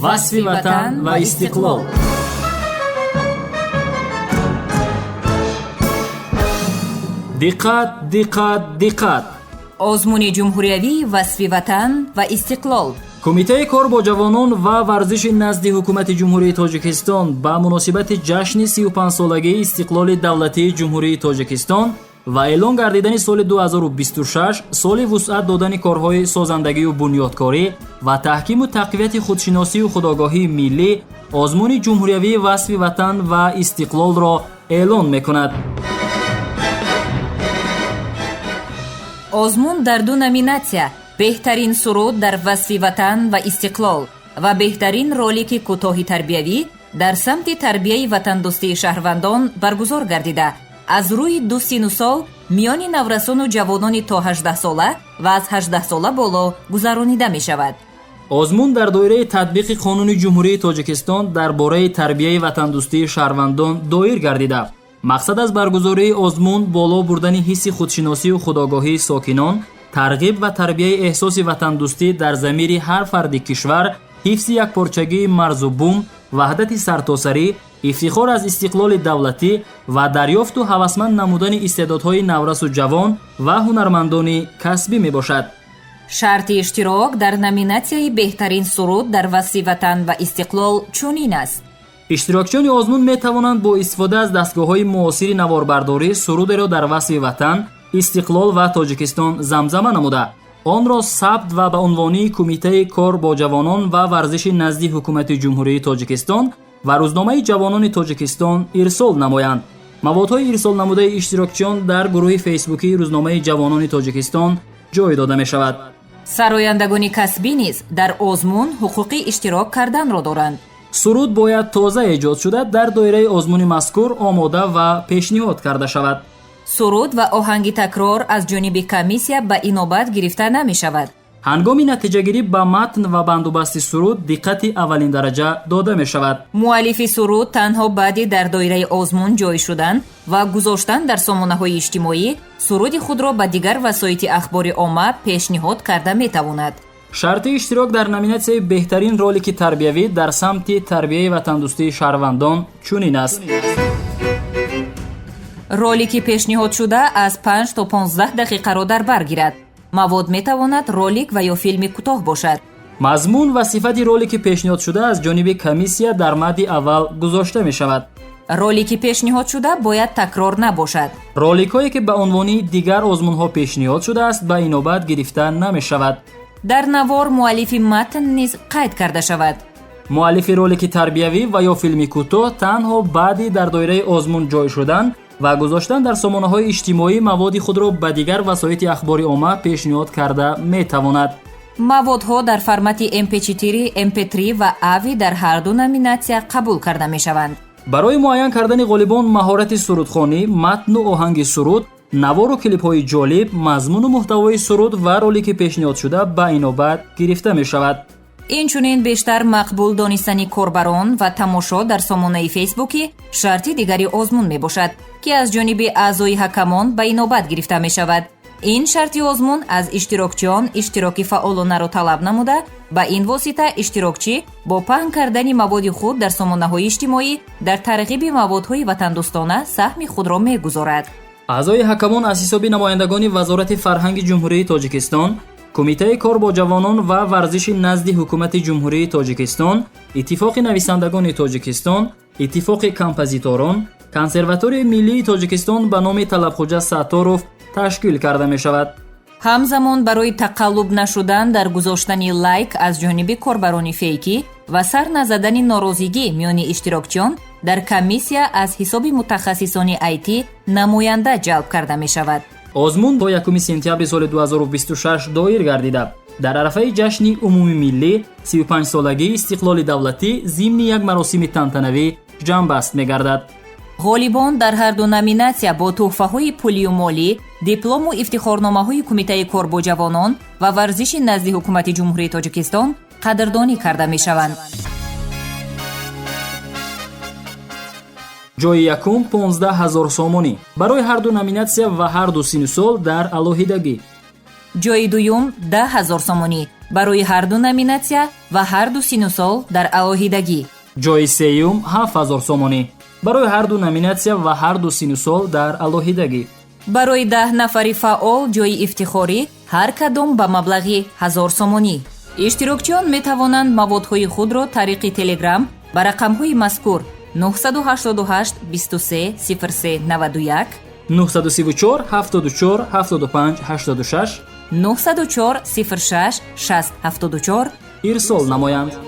Васфи Ватан ва истиқлол. Диққат, диққат, диққат! Озмуни ҷумҳуриявии Васфи Ватан ва истиқлол. Кумитаи кор бо ҷавонон ва варзиши назди Ҳукумати Ҷумҳурии Тоҷикистон ба муносибати ҷашни 35-солагии истиқлоли давлатии Ҷумҳурии Тоҷикистон ва эълон гардидани соли 2026 соли вусъат додани корҳои созандагию бунёдкорӣ ва таҳкиму тақвияти худшиносию худогоҳии миллӣ озмуни ҷумҳуриявии Васфи Ватан ва истиқлолро эълон мекунад. Озмун дар ду номинатсия: беҳтарин суруд дар васфи Ватан ва истиқлол ва беҳтарин ролики кӯтоҳи тарбиявӣ дар самти тарбияи ватандӯстии шаҳрвандон баргузор гардида, аз рӯи ду сину сол миёни наврасону ҷавонони то 18сола ва аз 18сола боло гузаронида мешавад. Озмун дар доираи татбиқи Қонуни Ҷумҳурии Тоҷикистон дар бораи тарбияи ватандӯстии шаҳрвандон доир гардида, мақсад аз баргузории озмун боло бурдани ҳисси худшиносию худогоҳии сокинон, тарғиб ва тарбияи эҳсоси ватандӯстӣ дар замири ҳар фарди кишвар, ҳифзи якпорчагии марзу бум, ваҳдати сартосарӣ, ифтихор аз истиқлоли давлатӣ ва дарёфту ҳавасманд намудани истеъдодҳои наврасу ҷавон ва ҳунармандони касбӣ мебошад. Шарти иштирок дар номинатсияи беҳтарин суруд дар васфи Ватан ва истиқлол чунин аст. Иштирокчиёни озмун метавонанд бо истифода аз дастгоҳҳои муосири наворбардорӣ сурудеро дар васфи Ватан, истиқлол ва Тоҷикистон замзама намуда, онро сабт ва ба унвонии Кумитаи кор бо ҷавонон ва варзиши назди Ҳукумати Ҷумҳурии Тоҷикистон ва рӯзномаи Ҷавонони Тоҷикистон ирсол намоянд. Маводҳои ирсолнамудаи иштирокчиён дар гурӯҳи фейсбукии рӯзномаи Ҷавонони Тоҷикистон ҷой дода мешавад. Сарояндагони касбӣ низ дар озмун ҳуқуқи иштирок карданро доранд. Суруд бояд тоза эҷод шуда, дар доираи озмуни мазкур омода ва пешниҳод карда шавад. Суруд ва оҳанги такрор аз ҷониби комиссия ба инобат гирифта намешавад. Ҳангоми натиҷагирӣ ба матн ва бандубасти суруд диққати аввалиндараҷа дода мешавад. Муаллифи суруд танҳо баъди дар доираи озмун ҷой шудан ва гузоштан дар сомонаҳои иҷтимоӣ суруди худро ба дигар васоити ахбори омма пешниҳод карда метавонад. Шарти иштирок дар номинатсияи беҳтарин ролики тарбиявӣ дар самти тарбияи ватандӯстии шаҳрвандон чунин аст. Ролики пешниҳодшуда аз 5 то 15 дақиқаро дар бар гирад. Мавод метавонад ролик ва ё филми кӯтоҳ бошад. Мазмун ва сифати ролики пешниҳодшуда аз ҷониби комиссия дар мадди аввал гузошта мешавад. Ролики пешниҳодшуда бояд такрор набошад. Роликҳое, ки ба унвони дигар озмунҳо пешниҳод шудааст, ба инобат гирифта намешавад. Дар навор муаллифи матн низ қайд карда шавад. Муаллифи ролики тарбиявӣ ва ё филми кӯтоҳ танҳо баъди дар доираи озмун ҷой шудан ва гузоштан дар сомонаҳои иҷтимоӣ маводи худро ба дигар васоити ахбори омма пешниҳод карда метавонад. Маводҳо дар формати mp4, mp3 ва avi дар ҳар ду номинатсия қабул карда мешаванд. Барои муайян кардани ғолибон маҳорати сурудхонӣ, матну оҳанги суруд, навору клипҳои ҷолиб, мазмуну муҳтавои суруд ва ролики пешниҳодшуда ба инобат гирифта мешавад. Инчунин бештар мақбул донистани корбарон ва тамошо дар сомонаи фейсбукӣ шарти дигари озмун мебошад, ки аз ҷониби аъзои ҳакамон ба инобат гирифта мешавад. Ин шарти озмун аз иштирокчиён иштироки фаъолонаро талаб намуда, ба ин восита иштирокчӣ бо паҳн кардани маводи худ дар сомонаҳои иҷтимоӣ дар тарғиби маводҳои ватандӯстона саҳми худро мегузорад. Аъзои ҳакамон аз ҳисоби намояндагони Вазорати фарҳанги Ҷумҳурии Тоҷикистон, Кумитаи кор бо ҷавонон ва варзиши назди Ҳукумати Ҷумҳурии Тоҷикистон, Иттифоқи нависандагони Тоҷикистон, Иттифоқи композиторон, Консерваторияи миллии Тоҷикистон ба номи Талабхоҷа Сатторов ташкил карда мешавад. Ҳамзамон барои тақаллуб нашудан дар гузоштани лайк аз ҷониби корбарони фейкӣ ва сар назадани норозигӣ миёни иштирокчиён дар комиссия аз ҳисоби мутахассисони IT намоянда ҷалб карда мешавад. Озмун то 1 сентябри соли 2026 доир гардида, дар арафаи ҷашни умумимиллӣ 35-солагии истиқлоли давлатӣ зимни як маросими тантанавӣ ҷамъбаст мегардад. Ғолибон дар ҳар ду номинатсия бо тӯҳфаҳои пулию молӣ, диплому ифтихорномаҳои Кумитаи кор бо ҷавонон ва варзиши назди Ҳукумати Ҷумҳурии Тоҷикистон қадрдонӣ карда мешаванд. Ҷои якум 15 ҳазор сомонӣ барои ҳар ду номинатсия ва ҳар ду сину сол дар алоҳидагӣ. Ҷои дуюм 10 ҳазор сомонӣ. Барои ҳарду номинатсия ва ҳарду синну сол дар алоҳидагӣ. Ҷойи сеюм 7000 сомонӣ барои ҳарду номинатсия ва ҳарду синну сол дар алоҳидагӣ. Барои 10 нафари фаъол ҷойи ифтихорӣ, ҳар кадом ба маблағи 1000 сомонӣ. Иштирокчиён метавонанд маводҳои худро тариқи Телеграм ба рақамҳои мазкур 988 23 03 91, 934 74 75 86, 904 06 60 74 ирсол намоянд.